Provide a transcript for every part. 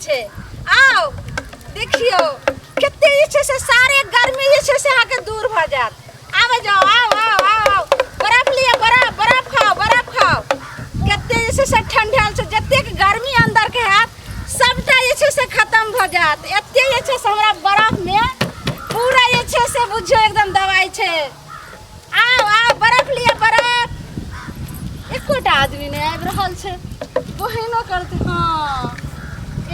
छै। आउ देखियौ कते जे छै से सारे गर्मी जे छै से अहाँके दूर भऽ जायत। आबै जाउ, आउ आउ आउ आउ, बर्फ लिअ, बर्फ, बर्फ खाउ, बर्फ खाउ। कते जे छै से ठंडायल छै, जतेक गर्मी अन्दरके हैत सबटा जे छै से खतम भऽ जायत। एते जे छै से हमरा बर्फमे पूरा जे छै से बुझियौ एकदम दवाइ छै। आउ आउ बर्फ लिअ, बर्फ। एकोटा आदमी नहि आबि रहल छै, बहिनो करतै। हँ,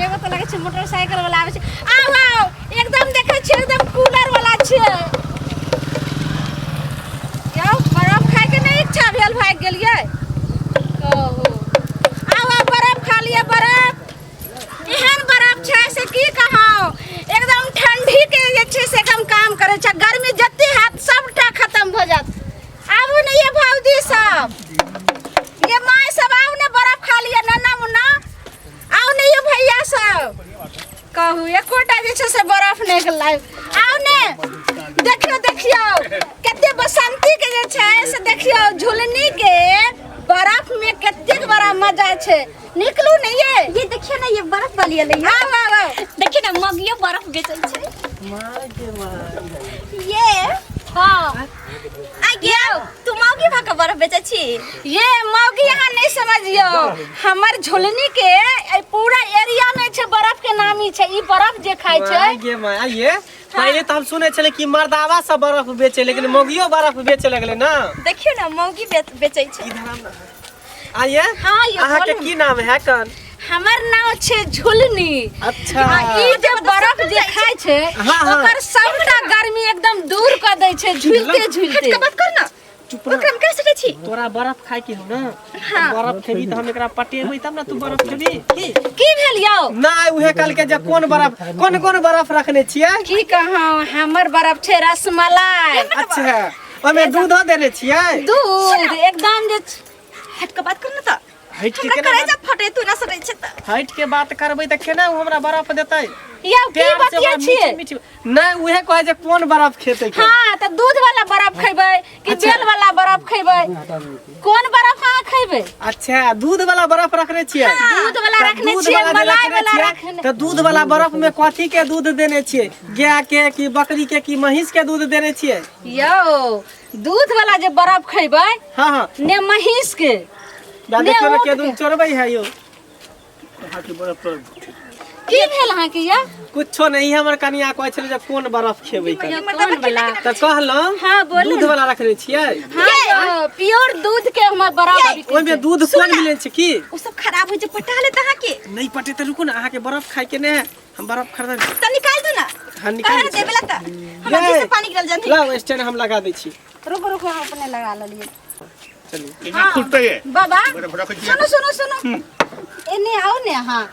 एगो तऽ लगै छै मोटरसाइकिल वाला आबै छै। आउ आउ, एकदम देखै छियै एकदम कूलर वाला छै। यौ बर्फ खायके नहि इच्छा भेल, भागि गेलियै। कहू, आउ आउ बर्फ खा लिअ, बर्फ। एहन बर्फ छै से की कहौ, एकदम ठंडी के जे छै से एकदम काम करै छै। गर्मी जते हैत सबटा खत्म भऽ जायत। आबू ने ये भौजी सब, ये माय सब, आउ ने बर्फ खा लिअ। नन्ना मुन्ना आउ ने, ये भैया सब। कहू, एकोटा जे छै से बर्फ नहि लाइब। आउ ने, देखियौ देखियौ कते बसंती के जे छै से देखियौ झुलनी के बर्फ में कतेक बड़ा मजा छै। निकलू ने ये। ये देखियो ना, ये बर्फ वाली एलै। आउ आउ आउ, देखियो ना, मगियो बर्फ बेचै छै। ये हाँ आ गया, तू मौगी भऽ के बर्फ बेचै छी? ये मौगी अहाँ नहीं समझियो, हमर झुलनी के ए पूरा एरिया में छै बर्फ के नामी छै। ई बर्फ जे खाय छै। माय गे माय, आइये पहिले तऽ हम सुनै छलै कि मर्दावा सब बर्फ बेचे, लेकिन मौगियो बर्फ बेचे लगलै ना। देखियो ना, मौगी बेचै छै। आइये हाँ, ये अहाँके बोलू। की नाम है कन? हमर नाम छै झुलनी। अच्छा। आ ई जे बर्फ जे खाय छै हाँ, हाँ। ओकर सबटा गर्मी एकदम दूर क दै छै, झुलते झुलते। हट के बात कर ना। चुप रह। ओकरा हम कहि सकै छी? तोरा बर्फ खाय के हो ना? हाँ। बर्फ खेबी तऽ हम एकरा पटेबै तब ना तू बर्फ खेबी की? की भेल यौ? ना उहे कहल के जे कोन बर्फ, कोन कोन बर्फ रखने छियै? की कहौ, हमर बर्फ छै रसमलाई। अच्छा, ओहिमे दूधो देने छियै? दूध एकदम जे हट के बात कर ना तऽ। हटि के हमरा केना करेजा बात- फटे, तू ना सकै छै तऽ। हटि के बात करबै तऽ केना ओ हमरा बर्फ देतै? यौ की प्यार से बतिया ओकरा छियै? मीठी मीठी नहि, उहे कहै जे कोन बर्फ खेतै के? हाँ, तऽ दूध वाला बर्फ खेबै कि अच्छा। बेल वाला बर्फ खेबै? कोन बर्फ अहाँ खेबै? अच्छा, दूध वाला बर्फ रखने छियै? दूध वाला तऽ रखने दूध छियै, वाला जे मलाई रखने वाला छियै, रखने। तऽ दूध वाला बर्फ में कथी के दूध देने छियै? गाय के कि बकरी के कि महींस के दूध देने छियै? यौ दूध वाला जे बर्फ खेबै, हाँ हाँ, ने महींस के दा ने देखियौ ने ऊँट के दूध चोरबै है यौ। की भेल अहाँके यौ? कुछो नहीं, हमर कनिया कहै छलै जे कोन बर्फ खेबै कनि। यौ, कोन वाला? तऽ कहलहुँ हाँ, बोलू दूध ने। वाला रखने छियै? हाँ यौ, प्योर दूध के हमर बर्फ बिकै ओहिमे छै। दूध कोन मिलै छै की? ओ सब खराब होइ छै, पटा लेत अहाँके। नहि पटेतै, रुकू ने, अहाँके बर्फ खायके नहि है, हम बर्फ खरीद तऽ निकाल दू ना। हाँ, निकाल कहे दै देबे ला तऽ हमरा ये। जी से पानी गिरल जानी। लाओ स्टैंड हम लगा दै छी। रुको रुको, हम अपने लगा लेलियै। चलिए। हाँ। खुलते है। बाबा, बर्फ रखै छियै। सुनो सुनो सुनो, एने आउ ने अहाँ।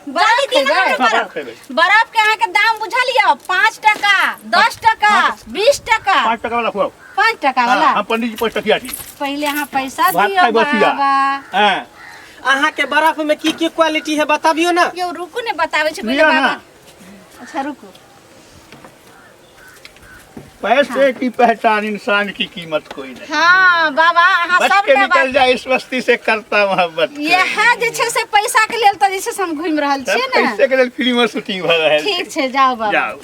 बर्फ खेबै? बर्फ खेबै। बर्फ के अहाँके दाम बुझलियै? 5 टका, 10 टका, 20 टका। 5 टका वाला खुआउ। 5 टका वाला? हाँ, हम पंडित जी 5 टकिया छी। पहिले अहाँ पैसा भात दियौ खाइ बसिया। बाबा। हाँ। अहाँके बर्फ में की की क्वालिटी है बताबियो ना। यौ रुकू ने, बताबै छी पहिले लिअ बाबा। ना। अच्छा रुकू। पैसे की पहचान इंसान की कीमत कोई नहीं। हाँ बाबा, अहाँ बच के सबटा निकल बात जाए इस बस्ती से करता मोहब्बत। इएह जे छै से पैसा के लेल तऽ जे छै से हम घुमि रहल सब छियै ने। पैसे के लेल फ्री में शूटिंग भऽ रहल छै। ठीक छै, जाउ बाबा। जाउ।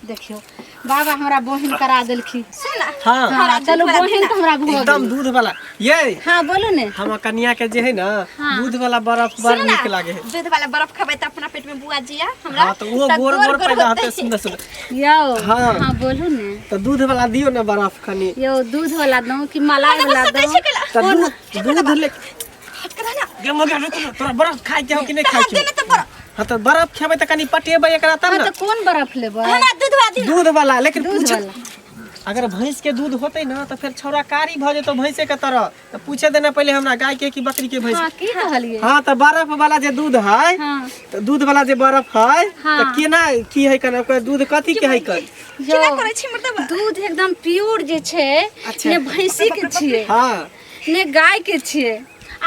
देखियौ बाबा हमरा बहिन करा देलखिन। सुन ना। हाँ। हाँ, चलू दूध वाला बहिन तऽ हमरा भऽ एकदम गेल। दूध वाला ये। हाँ बोलू ने। हमर कनिया के जे है ना, हाँ। दूध वाला बर्फ बड़ सुन ना, नीक लागे है। दूध वाला बर्फ खेबै तऽ अपना पेट में बुआ जिया हमरा। हाँ, तऽ ओहो तऽ गोर गोर पैदा होतै। होतै, सुन्दर सुन्दर। यौ। हाँ। हाँ बोलू ने। तऽ दूध वाला दियौ ने बर्फ कनि। यौ दूध वाला दौ कि मलाई वाला सटै दौ? छै केला। तऽ दूध दूध ले हट कर ना। गे मगर रुक ना, तोरा बर्फ खाय के हो कि नहि तऽ खाय हम के हो? देने तऽ बर्फ। हाँ तऽ बर्फ खेबै तऽ कनि पटेबै एकरा तब हाँ ना। तऽ कोन बर्फ लेबै? हमरा दूध वाला दियौ। दूध वाला, लेकिन दूध पूछ वाला। अगर भैंस के दूध होतै ना तऽ फेर छौड़ा कारी भऽ जेतौ भैंसे के तरह। तऽ पूछे देना पहिले हमरा गाय के कि बकरी के भैंस। हाँ की कहलियै? हाँ तऽ बर्फ वाला जे दूध है, हाँ। तऽ दूध वाला जे बर्फ है, हाँ। तऽ केना की है कन ओकर दूध कथी के है कन? यौ, केना करै छी मतलब? दूध एकदम प्योर जे छै, अच्छा। ने भैंसी के छियै, हाँ। ने गाय के छियै।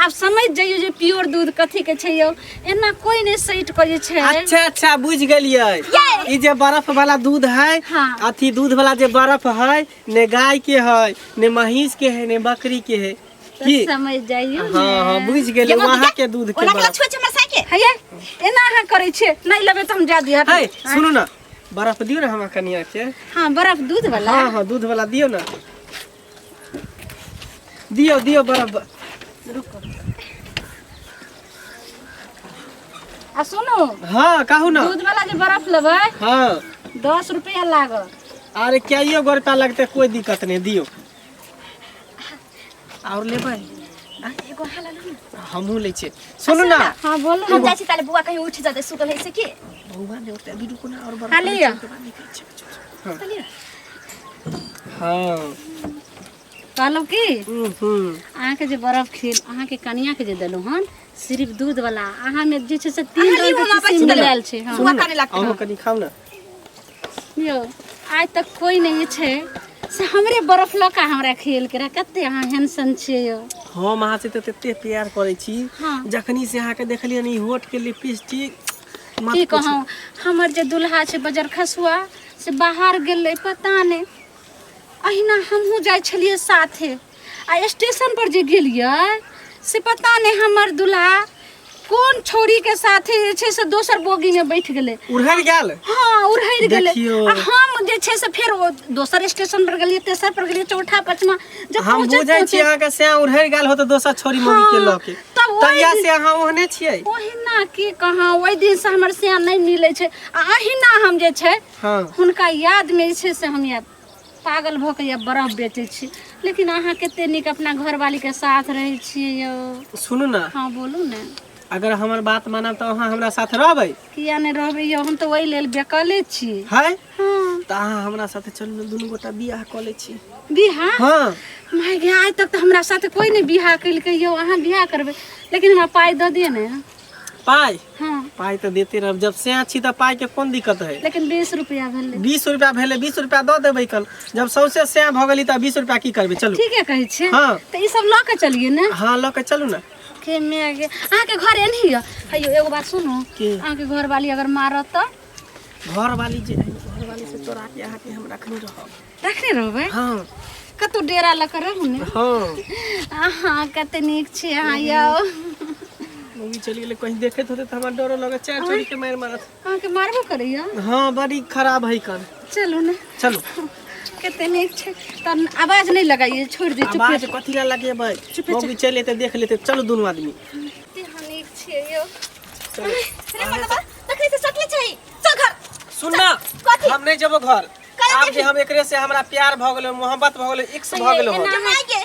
आब समझ जइयो जे प्योर दूध कथी के छै यौ। एना कोई नहि सटि कऽ जे छै। अच्छा अच्छा बुझ गेलियै। ई जे बर्फ वाला दूध है, हाँ। अथी दूध वाला जे बर्फ है, ने गाय के है, ने महींस के है, ने बकरी के है। तऽ की समझ जाइयो हाँ हाँ ने। बुझ गेलियै, ये मम्मी वहाँ के दूध के ओना केला बर्फ। छुए छै हमर साइकिल। के हैये एना अहाँ करै छियै नहि लेबै तऽ हम जा दिअ है सुनू ना बर्फ दियौ ना हमरा कनिया के हाँ बर्फ दूध वाला हाँ हाँ दूध वाला दियौ ना दियौ दियौ बर्फ आ सुनू हाँ कहू ना दूध वाला जे बर्फ लेबै हाँ 10 रुपया लागत अरे क्या गो रुपया लगते कोई दिक्कत नहीं दियौ और लेबै एगो अहाँ लऽ लू ने। हमहूँ लै छियै सुनू ना हाँ बोलू हम जाइ छी ताले बुआ कहीं उठ जाते सुतल है से की बौआ नहि उठतै अभी रुकू ना और बर्फ हाँ, लिअ। हाँ हाँ कहलहुँ की हम्म, अहाँके जे बर्फ खीर अहाँके कनियाके जे देलहुँ हन सिर्फ दूध वाला अहाँमे जे छै से तीन अहाँ लियौ, रंग हम के आबै किसिम छी तले। मिलायल छै हाँ सुबह काने लागतै अहूँ कनि खाउ ना यौ आइ तक कोइ नहि छै से हमरे बर्फ लऽ कऽ हमरा खिएलकै रहए कते अहाँ हैंडसम छियै यौ हम अहाँ से तऽ तते प्यार करै छी हाँ। जखनी से अहाँके देखलियै ई होठ के लिपस्टिक मत की पूछू। कहूँ हमर जे दुल्हा छै बजर खसुआ से बाहर गेलै पता नहि अहिना हमहूँ जाइ छलियै साथे आ स्टेशन पर जे गेलियै से पता नहि हमर दुल्हा कोन छौड़ीके साथे जे छै से दोसर बोगीमे बैठ गेलै उड़हर गेल हाँ उड़हरि गेलै देखियौ। आ हम जे छै से फेर ओ दोसर स्टेशन पर गेलियै तेसर पर गेलियै चौथा पाँचमा जब हम पहुँचैत बुझै छी पहुँचैत अहाँके से उड़हर गेल हो तऽ दोसर छोरी मौगी के हाँ, लऽ के तब ओहि तहिया दिन- से अहाँ ओहने छियै ओहिना की कहाँ ओहि दिनसँ हमर सिया नहि मिलै छै आ अहिना हम जे छै हाँ हुनका यादमे जे छै से हम या पागल भऽ कऽ या बर्फ बेचै छी लेकिन अहाँ कते नीक अपना घरवालीके साथ रहै छियै यौ सुनू ना हाँ बोलू ने अगर हमर बात मानब तऽ अहाँ हमरा साथ रहबै किया नहि रहबै यौ हम तऽ ओहि लेल बेकले छी है हाँ तऽ अहाँ हमरा साथे चलू ने दुनू गोटा बियाह कऽ लै छी बियाह हाँ माय गे आइ तक तऽ हमरा साथे कोइ नहि बियाह केलकै यौ अहाँ बियाह करबै लेकिन हमरा पाइ दऽ दिअ ने पाइ हाँ पाइ तऽ देते रहब जब से छी तऽ पाइ के कोन दिक्कत है लेकिन 20 रुपया भेलै 20 रुपया भेलै 20 रुपया दऽ देबै कल जब सौंसे सैं भऽ गेली तऽ 20 रुपया की करबै चलू ठीके कहै छियै हाँ। तऽ ई सब लऽ कऽ चलियै ने हाँ लऽ के चलू ने के माय गे अहाँके घर एनही यऽ हैयो एगो बात सुनू की? अहाँके घरवाली अगर मारत तऽ घरवाली जे है घरवाली से तोरा के अहाँके हम रखने रहब रखने रहबै हाँ कतहु डेरा लऽ कऽ रहू ने हाँ अहाँ कते नीक छी अहाँ यौ मम्मी चलि गेलै कहीं देखैत होतै तऽ हमरा डरो लगत चारि चोरी के मारि मारत अहाँके मारबो करैया हाँ बड़ी खराब है कन चलू ने चलू कते नीक छै तऽ आवाज नहि लगाइए छोड़ि दियौ चुपे आवाज कथी ला लगेबै मम्मी चलि एतै देख लेतै चलू दुनू आदमी कते अहाँ नीक छियै यौ रे मर्दबा तखनी से सटले छै चल घर सुन ना कथी? हम नहीं जेबो घर काहे आब जेबही? जे हम एकरे से हमरा प्यार भऽ गेलै मोहब्बत भऽ गेलै इश्क भऽ गेलै एना के माय के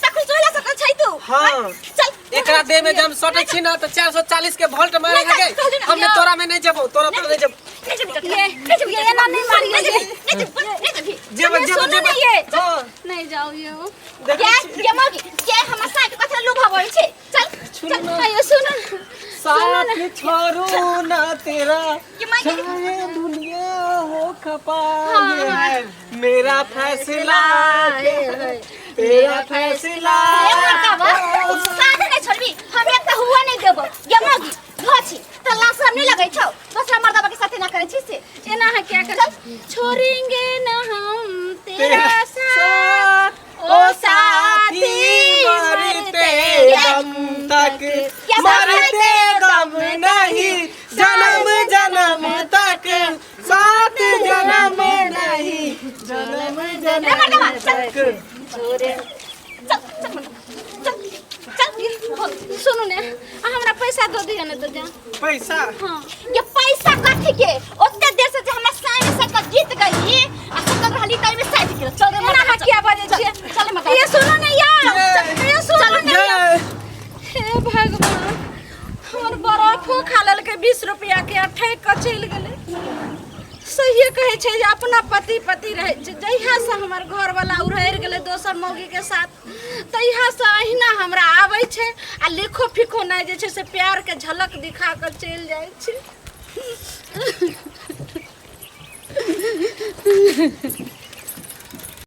तखन सोहला सकल छै तू हाँ चल एकरा देह में जब हम सटै छी ना तऽ 440 के वोल्ट मारे नहीं, लगे चल, चल, हम ने तोरा में नहीं जेबो तोरा तो नहीं जेबो नहीं जेबही ये नहीं जेबही ये एना नहीं मारिए नहीं जेबही नहीं जेबही नहीं जेबही जेबो जेबो सुनू जेबो ने ये। हाँ नहीं जाओ यौ देखै के छी के मौगी के हमर साथ कथा लुभाबै छै चल सुनू ना अयो सुनू ने साथ छोड़ू ना तेरा ये माय के- चाहे दुनिया हो खपा ये है मेरा फैसला तेरा फैसला ए मर्दबा साथ नहीं छोड़बी हम एक त हुआ नहीं देबो ये मौगी धोछि त लाश हम नहीं लगै छौ दोसरा मर्दबा के साथे ना करै छी से एना अहाँ क्या कर छोड़ेंगे ना हम तेरा साथ ओ साथी मरते दम तक क्या मरते दम नहीं जन्म जन्म तक सात जन्म नहीं जन्म जन्म तक चल चल मर्दबा, चल चल सुनू ने अहाँ हमरा पैसा दऽ दिअ ने तऽ जा पैसा हाँ ये पैसा कथी के ओते देर से जे हमरा साइन से के जीत गई आ सकल रहली तई में साइज के चल रे एना मर्दबा, अहाँ किया बजै छियै चल मर्दबा। ये सुनू ने यार ये सुनू ने जय हे भगवान हमर बरफो खा लेलकै 20 रुपया के आ ठकि कऽ चलि गेलै सहिए कहै छै जे अपना पति पति रहै छै जहियासँ हमर घरवला उड़हरि गेलै दोसर मौगीके साथ तहियासँ अहिना हमरा आबै छै आ लिखो फिखो नहि जे छै से प्यारके झलक दिखा कऽ चलि जाइ छै।